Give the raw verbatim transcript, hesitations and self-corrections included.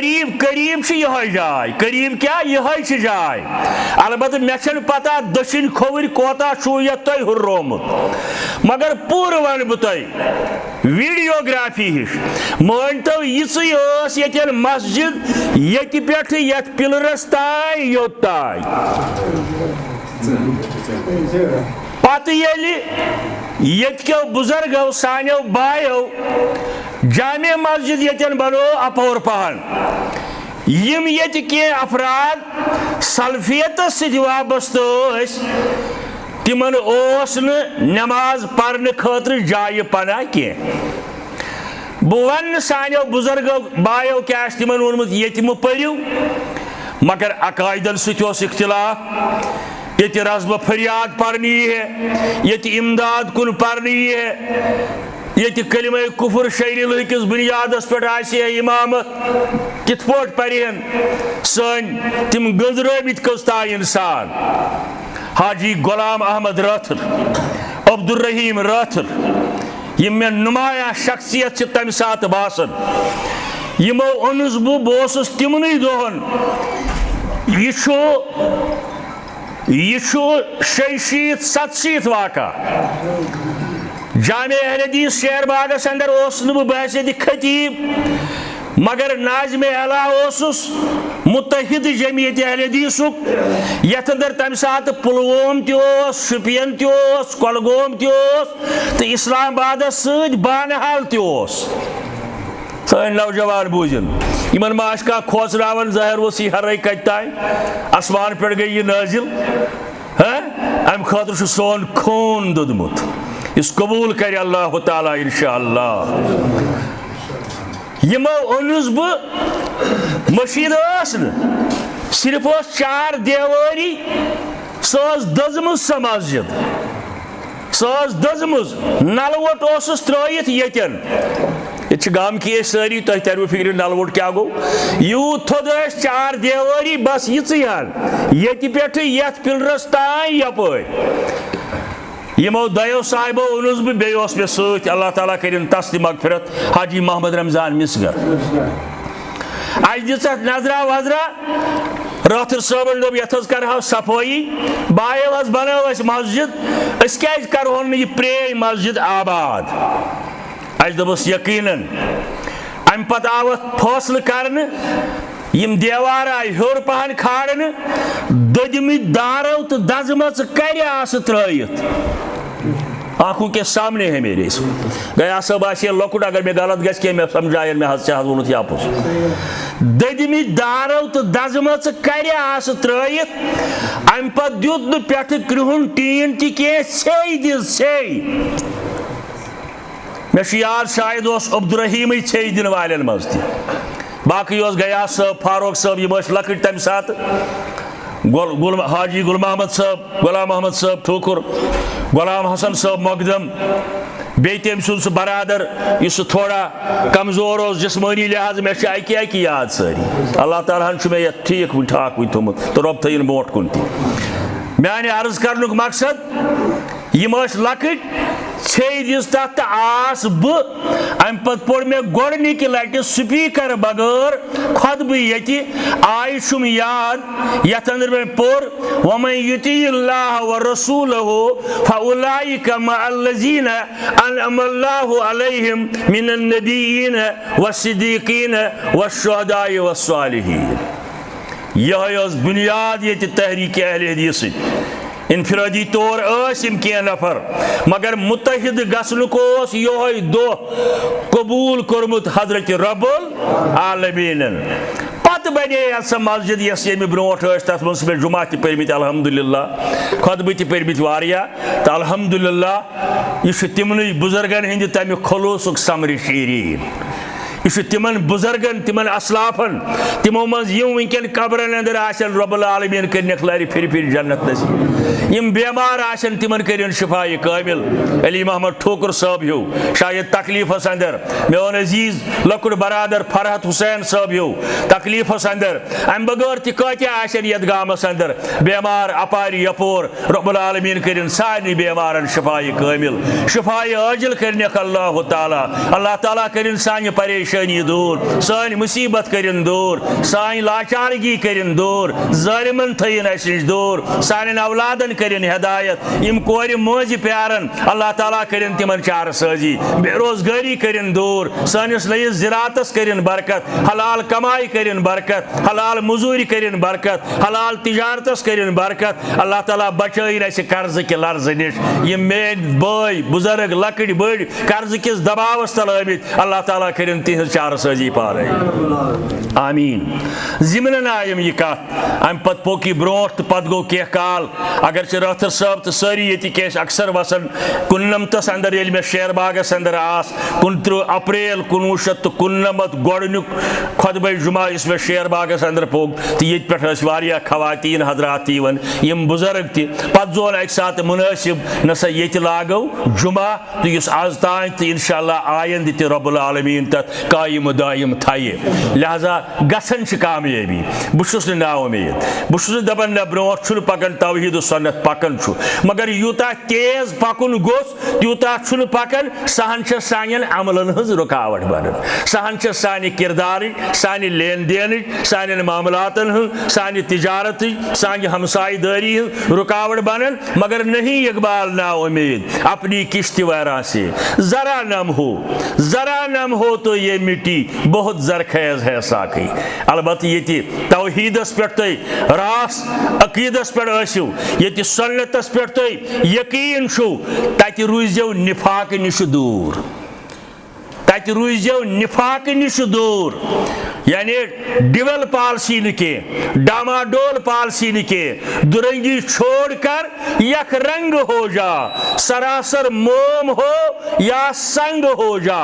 قریب، قریب چھِ یِہوٚے جاے۔ قریب کیٛاہ؟ یِہوٚے چھِ جاے۔ البتہ مےٚ چھَنہٕ پتہ دٔچھِنۍ کھووٕرۍ کوتاہ چھُو یَتھ تۄہہِ ہُررومُت، مگر پوٗرٕ وَنہٕ بہٕ تۄہہِ ویڈیوگرافی ہِش۔ مٲنۍ تو، یِژٕے ٲس ییٚتٮ۪ن مسجد، ییٚتہِ پٮ۪ٹھٕ یَتھ پِلرَس تام، یوٚت تام۔ پتہٕ ییٚلہِ ییٚتہِ کیو بُزرگو، سانیو بایو، جامع مسجد ییٚتٮ۪ن بنٲو اپور پہن، یِم ییٚتہِ کینٛہہ افراد سلفیتس سۭتۍ وابستہٕ ٲسۍ، تِمن اوس نہٕ نماز پرنہٕ خٲطرٕ جایہِ پناہ کینٛہہ۔ بہٕ ونہٕ نہٕ سانیو بُزرگو بایو کیٛاہ آسہِ تِمن ووٚنمُت، ییٚتہِ مہٕ پٔرِو، مگر عقایدن سۭتۍ اوس اختلاف۔ ییٚتہِ رزمہٕ فریاد پرنہٕ یی ہے، ییٚتہِ امداد کُن پرنہٕ یی ہے، ییٚتہِ کلمہ کفر شیٚیہِ رِلہٕ کِس بنیادس پٮ۪ٹھ آسہِ ہے امامت، کِتھ پٲٹھۍ پرِہن سٲنۍ تِم گٔنزرٲومٕتۍ کٔژتام انسان؟ حاجی غلام احمد رٲتھٕر، عبدالرحیم رٲتھٕر، یِم مےٚ نمایاں شخصیت چھِ تمہِ ساتہٕ باسان، یِمو اوٚنُس بہٕ، بہٕ اوسُس تِمنٕے دۄہن۔ یہِ چھُ، یہِ چھُ شیٚیہِ شیٖتھ، ستہٕ شیٖتھ واقعہ۔ جامع اہل حدیث شیر باغس اندر اوسُس نہٕ بہٕ بحیثیت خطیب، مگر ناظم اعلیٰ اوسُس متحد جمعیت اہل حدیثُک، یتھ اندر تمہِ ساتہٕ پلووم تہِ اوس، شُپین تہِ اوس، کۄلگوم تہِ اوس، تہٕ اسلام آبادس سۭتۍ بانہال تہِ اوس۔ سٲنۍ نوجوان بوٗزِن، یِمن ما آسہِ کانٛہہ کھوژراوان، ظٲہِر اوس یہِ ہرٲے کتہِ تام، آسمان پٮ۪ٹھ گٔے یہِ نٲزِل۔ ہاں؟ امہِ خٲطرٕ چھُ سون خوٗن دوٚدمُت، یُس قبوٗل کرِ اللہ تعالیٰ انشاءاللہ۔ یِمو اوٚنُس بہٕ، مٔشیٖد ٲس نہٕ، صرف ٲس چار دیوٲری، سۄ ٲس دٔزمٕژ سۄ مسجد، سۄ ٲس دٔزمٕژ، نلہٕ ووٚٹ اوسُس ترٲیِتھ ییٚتٮ۪ن۔ ییٚتہِ چھِ گامکی أسۍ سٲری، تۄہہِ تَرِوٕ فِکرِ نلہٕ ووٚٹ کیٛاہ گوٚو۔ یوٗت تھوٚد ٲسۍ چار دیوٲری، بس یِژٕے ہن، ییٚتہِ پٮ۪ٹھٕ یَتھ پِلرس تام یپٲرۍ۔ یِمو دۄیو صاحبو اوٚنُس بہٕ، بیٚیہِ اوس مےٚ سۭتۍ، اللہ تعالیٰ کٔرِن تس تہِ مغفرت، حاجی محمد رمضان مِسگر۔ اَسہِ دِژ اَتھ نظرا وظرا، رٲتھٕر صٲبن دوٚپ، یَتھ حظ کرہاو صفٲیی، بایو حظ بنٲو اَسہِ مسجد، أسۍ کیٛازِ کرہون نہٕ یہِ پرٛٲنۍ مسجد آباد؟ اَسہِ دوٚپُس، یقیناً۔ اَمہِ پتہٕ آو اَتھ فٲصلہٕ کرنہٕ، یِم دیوار آیہِ ہیوٚر پہن کھالنہٕ، دٔدمٕتۍ دارو تہٕ دزمژٕ کرِ آسہٕ ترٲیِتھ۔ آنکھوں کے سامنے ہے میرے۔ گیا صٲب آسہِ ہے لۄکُٹ، اگر مےٚ غلط گژھِ کینٛہہ، مےٚ سمجھایَن، مےٚ حظ، ژےٚ حظ ووٚنُتھ یہِ اَپُز۔ دٔدمٕتۍ دارو تہٕ دزمژٕ کرِ آسہٕ ترٲیِتھ، اَمہِ پتہٕ دیُت نہٕ پٮ۪ٹھٕ کرٛہُن ٹیٖن تہِ کینٛہہ، ژھیٚے دِژ، ژھیٚے۔ مےٚ چھُ یاد، شاید اوس عبدالرحیٖمٕے ژھیٚے دِنہٕ والٮ۪ن منٛز تہِ۔ باقٕے اوس غیاث صٲب، فاروق صٲب، یِم ٲسۍ لۄکٕٹۍ تَمہِ ساتہٕ۔ گۄل-، گُل-، حاجی گُل محمد صٲب، غلام محمد صٲب ٹھوکُر، غلام حسن صٲب مۄقدم، بیٚیہِ تٔمۍ سُنٛد سُہ برادر، یُس سُہ تھوڑا کمزور اوس جسمٲنی لحاظہٕ، مےٚ چھِ اَکہِ اَکہِ یاد سٲری۔ اللہ تعالیٰ ہن چھُ مےٚ یَتھ ٹھیٖک وٕنہِ ٹھاک وٕنہِ تھوٚمُت تہٕ رۄب تھٲیِن برونٛٹھ کُن تہِ۔ میٛانہِ عرض کرنُک مقصد، یِم ٲسۍ لۄکٕٹۍ، ژھیٚے دِژ تَتھ تہٕ آس بہٕ۔ اَمہِ پتہٕ پوٚر مےٚ گۄڈٕنِکہِ لٹہِ سپیکر بغٲر خطبہٕ ییٚتہِ۔ آیہِ چھُم یاد، یَتھ اندر مےٚ پوٚر، ومن یطع اللہ ورسولہ فاولئک مع الذین انعم اللہ علیہم من النبیین والصدیقین والشہداء والصالحین۔ یہے ٲس بنیاد ییٚتہِ تحریک اہل حدیثٕچ۔ انفرادی طور ٲسۍ یِم کینٛہہ نفر، مگر متحد گژھنُک اوس یہے دۄہ قبول کوٚرمُت حضرت رب العالمینن۔ پتہٕ بنے یتھ سۄ مسجد، یۄس ییٚمہِ برونٛٹھ ٲسۍ، تتھ منٛز چھِ مےٚ جمعہ تہِ پٔرمٕتۍ الحمدللہ، خطبہٕ تہِ پٔرمٕتۍ واریاہ۔ تہٕ الحمدللہ، یہِ چھُ تِمنٕے بُزرگن ہٕنٛدِ تَمہِ خلوصُک ثمرِ شیرین۔ یہِ چھُ تِمن بُزرگن، تِمن اسلافن، تِمو منٛز یِم وٕنکیٚن قبرن اندر آسن، رب العالمین کٔرنکھ لرِ پھِرِ پھِرِ جنت نصیب۔ یِم بیمار آسن، تِمن کٔرِن شفایہِ کامل۔ علی محمد ٹھوکر صٲب ہیو شاید تکلیفس اندر، میون عزیز لۄکُٹ برادر فرحت حسین صٲب ہیو تکلیفس اندر۔ امہِ بغٲر تہِ کٲتیاہ آسن یتھ گامس اندر بیمار، اپارِ یپور۔ رب العالمین کٔرِن سارنٕے بیمارن شفایہِ کامل، شفایہِ عاجل کٔرنکھ اللہ تعالیٰ۔ اللہ تعالیٰ کٔرِن سانہِ پریشٲنی پریشٲنی دوٗر، سٲنۍ مُصیٖبت کٔرِن دوٗر، سٲنۍ لاچارگی کٔرِن دوٗر، ظٲلمن تھٲیِن اَسہِ نِش دوٗر، سانٮ۪ن اولادن کٔرِن ہدایت۔ یِم کورِ مٲنٛزِ پیارن، اللہ تعالیٰ کٔرِن تِمن چارٕ سٲزی، بے روزگٲری کٔرِن دوٗر، سٲنِس نٔیِس زِراعتس کٔرِن برکت، حلال کمایہِ کٔرِن برکت، حلال مٔزوٗرِ کٔرِن برکت، حلال تجارتس کٔرِن برکت۔ اللہ تعالیٰ بچٲیِن اَسہِ قرضہٕ کہِ لرزٕ نِش۔ یِم میٲنۍ بٲے، بُزرگ، لۄکٕٹۍ بٔڑۍ قرضہٕ کِس دباوس تل ٲمٕتۍ، اللہ تعالیٰ کٔرِن تِہنٛز چارٕ سٲزی پانے۔ آمیٖن۔ ضمنن آیِم یہِ کتھ، امہِ پتہٕ پوٚک یہِ برونٛٹھ تہٕ پتہٕ گوٚو کینٛہہ کال، اگرچہِ رٲتھر صٲب تہٕ سٲری ییٚتہِ کہِ ٲسۍ اکثر وسان کُننمتس اندر، ییٚلہِ مےٚ شیر باغس اندر آس، کُنترٕہ اپریل کُنوُہ شیٚتھ تہٕ کُننمتھ، گۄڈٕنیُک خطبہ جمعہ یُس مےٚ شیر باغس اندر پوٚک، تہٕ ییٚتہِ پٮ۪ٹھ ٲسۍ واریاہ خواتین حضرات تہِ یِوان، یِم بُزرگ تہِ۔ پتہٕ زون اکہِ ساتہٕ مُنٲسِب، نہ سا ییٚتہِ لاگو جمعہ، تہٕ یُس از تام تہٕ انشاءاللہ آیندٕ تہِ رب العالمین تتھ قائم و دائم تھایہِ۔ لہذا گژھن چھِ کامیٲبی۔ بہٕ چھُس نہٕ نا اُمید، بہٕ چھُس نہٕ دپان نہ برونٛٹھ چھُنہٕ پکان، توحید و سنت پکان چھُ، مگر یوٗتاہ تیز پکُن گوٚژھ، تیوٗتاہ چھُنہٕ پکان۔ سہن چھےٚ سانٮ۪ن عملن ہٕنٛز رُکاوٹ بنان، سہن چھےٚ سانہِ کردارٕچ، سانہِ لین دینٕچ، سانٮ۪ن معاملاتن ہٕنٛز، سانہِ تجارتٕچ، سانہِ ہمسایہِ دٲری ہٕنٛز رُکاوٹ بنان۔ مگر نہیں اقبال نا امید، اپنی کشتی ویراں سے ذرا نم ہو، ذرا نم ہو تو یہ مٹی بہت زرخیز ہے ساقی۔ البتہ ییٚتہِ توحیدس پٮ۪ٹھ تُہۍ راس عقیدس پٮ۪ٹھ ٲسِو، ییٚتہِ سنتس پٮ۪ٹھ تُہۍ یقین چھُو، تتہِ روٗزِو نفاق نِش دوٗر۔ تتہِ روٗزِو نفاق نِش دوٗر، یعنی ڈویل پالسی نہٕ کینٛہہ، ڈاماڈول پالسی نہٕ کینٛہہ، دُرنگی چھوڑ کر یک رنگ ہو جا، سراسر موم ہو یا سنگ ہو جا۔